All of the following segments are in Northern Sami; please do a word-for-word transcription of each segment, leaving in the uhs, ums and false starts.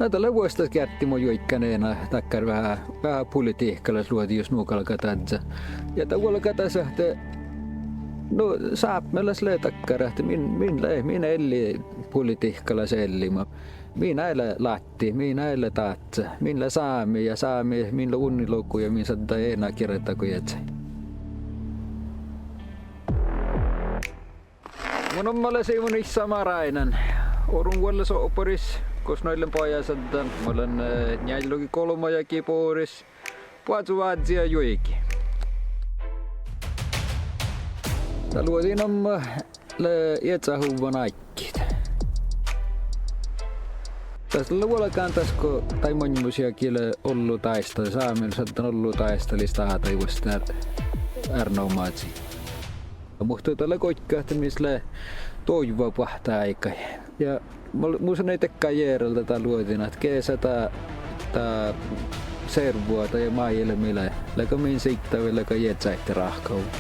Na dat lea vuosttaš geardde mo juoigán eana dakkár veahá, veahá politihkalaš luođi jus nu galgá dadjat. Ja dat vuolgá das ahte, nu, Sápmelaš lea dakkár ahte min, min lea, min ealli politihkalaš eallima. Min eai leat ládjat, min eai leat dáhccat, min lea sámi ja sámi, min lea unnilogu ja min šadden eana girda go iežai. Mu namma lea Simon Issá Maráinen. Orun vuollesohparis, gos nu lean bajásšaddan. Mun lean, eh, njealljelogikolmmas jagi boris boazu vázzi ja juoigi. Dat luođi namma lea Iežahuvvon áiggi. Das lea vuolgán das go dain maŋimuš jagi lea ollu dáistta, sámi lea šaddan ollu dáistta stáđaid vuosttaš Árnna Omážii. Muhto dat lea goit ahte mis lea doivvaboahtteáigái. Ja mus, mus lea dakkár jearaldat dat luođi ahte geasa dat, dat servodaga ja máilmmi lea, leago min siidda vai leago iežaid ráhkahuv-,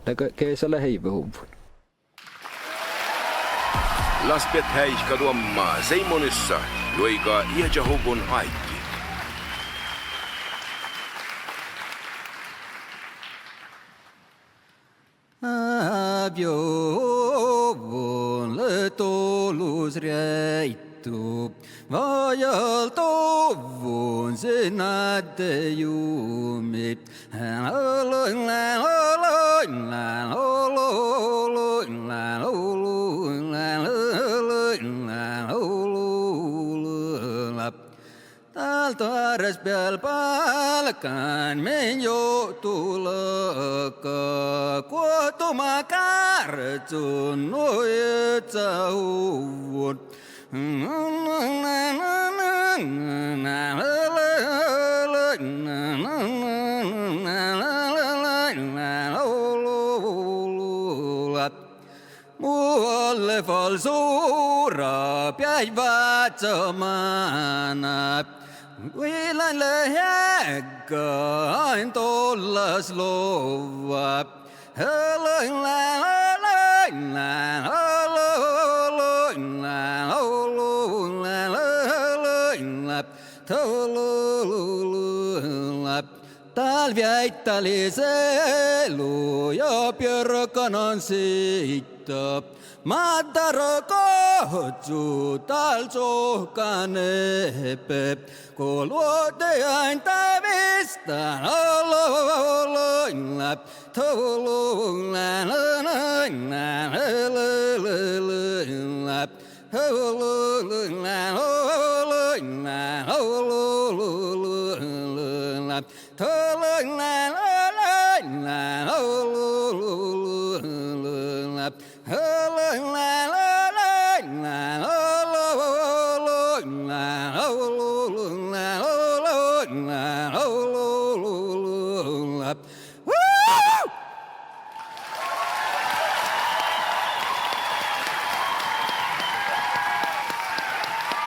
leago geasa lea heivehuv-. Lasbet heaika duomma Simon Issá juoigá Iežahuvvon áiggi. Ávjovvon lea dolus reaiddu, vajalduvvon sin ádde jumi. Dál doares beal bálgán min johttu lea, guohtuma gárzzun nu Iežahuvvon. Mu oalle fal sura beaivvážža máná, guilain lea heagga ain dollas lovva. Dál vieiddalis elu ja björganan siidda. Máddara gohčo dál sohkan ehpe, go luođi ain dá vistá.